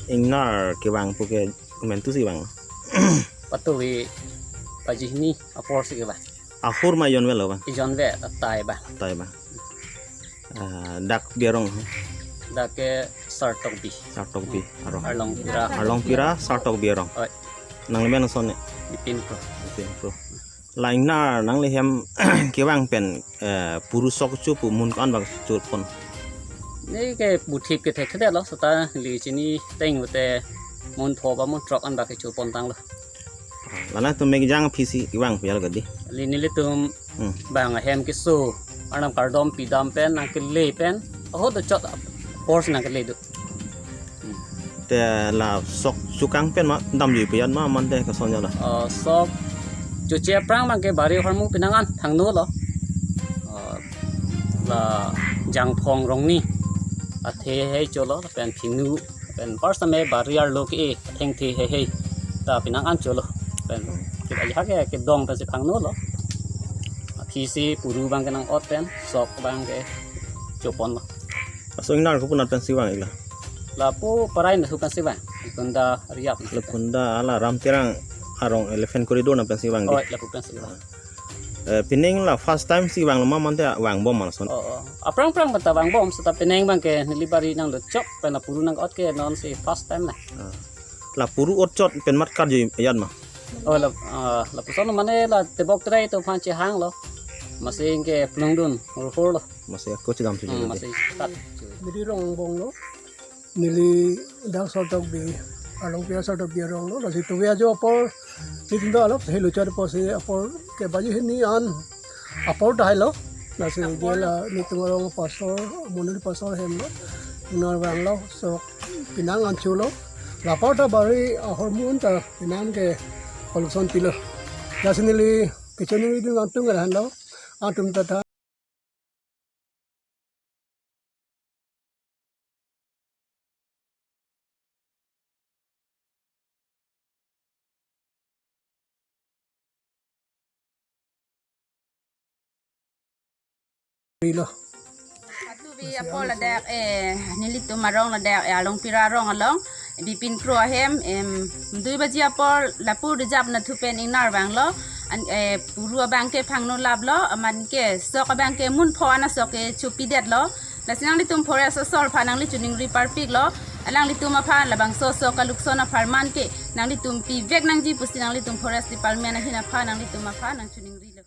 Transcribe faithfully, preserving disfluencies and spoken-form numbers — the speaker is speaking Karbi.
Ingnar kevang pu ke komantusi vang? Patuhi baji hini apor si kevang. Ahor ma ejon avelo vang? Ejon ave, atai vang. Atai vang. Ah, dak bi arong? Dak ke Sartokbi. Sartokbi arong. Arlong Pira. Arlong Pira, Sartokbi arong. Oi. Nangli men ason ne? Bipin Kro. Bipin Kro. La ingnar nangli hem kevang pen, eh, puru sok cho pu mun ko-an bang chopon? Ne ke puthip ke thekthedetlo, seta neli chini teng pute mun pho ba mun throk an bang ke chopon tanglo. La nangtum mekjang aphi si kevang pu ya lo kadi? Neli nelitum Hmm. bang ahem keso, arnam kardom pidam pen, nangkele pen, ahut do chot apor si nangkele do. Te la sok chokang pen ma damjui pu ya ma mante koson ya la? Oh, sok choche aphrang bang ke bari ahormu penang an phangno lo. Oh, la Jangphong Rongni athe hei cholo, pen phinu, pen first time bari arlo ke-e athengthe heihei ta penang an cholo. Pen ke ajahak ke kedong pen si phangno lo. Aphi si puru bang ke nang-ot pen sok bang ke chopon lo. Laso ingnar kopi nat pen si vang ik la? Lapu Parai nathu pen si vang. Lekunda Riap nathu pen. Lekunda la Ram Terang arong elephant corridor nat pen si vang di? Oh, lapu pen si vang. Eh, pining la first time si vanglo ma mante vangbom ma lason? Oh, oh. Aphrang aphrang bang ta vangbom, seta pining bang ke neli bari nanglo chok pen la puru nang-ot ke non si first time na. Ah. La puru ot chot pen mat karju ajat ma? Oh, la, ah, lapuson mane la tebok terai atum aphan chehang lo. Masi ke plungdun, hur hur lo. Masi ako chedam si Hmm, jadi. Masi start. Bidi Rongbong lo. Neli dak Sartokbi, Arlong Pira Sartokbi arong lo. Lasi tuve ajo apor, nelitum ta alop helo char apor si apor ke baji hini an apor dahai lo. Lasi dia la nelitum arong pastor, monit pastor hem lo. Ingnar vanglo, sok penang an cholo. La apor ta bari ahormu ta penang ke kolokson pilo. Lasi neli kechon neli dun antung ngarhan lo. Antum ta tha. Rilo. Patuvi apor ladak, eh, nelitum arong ladak, eh, Arlong Pira arong along, Bipin Kro ahem, em, dui baji apor lapu Rijap nathu pen ingnar vanglo, an, eh, puru abang ke phangno laplo, amat ke sok abang ke mun pho an asok ke chopidetlo, lasi nanglitum forest asor aphan nangli choningri parpiklo, nanglitum aphan labangso sok kalukson apharman ke, nanglitum pivek nangji pusi nanglitum forest department ahin aphan nanglitum aphan nangchoningrilo.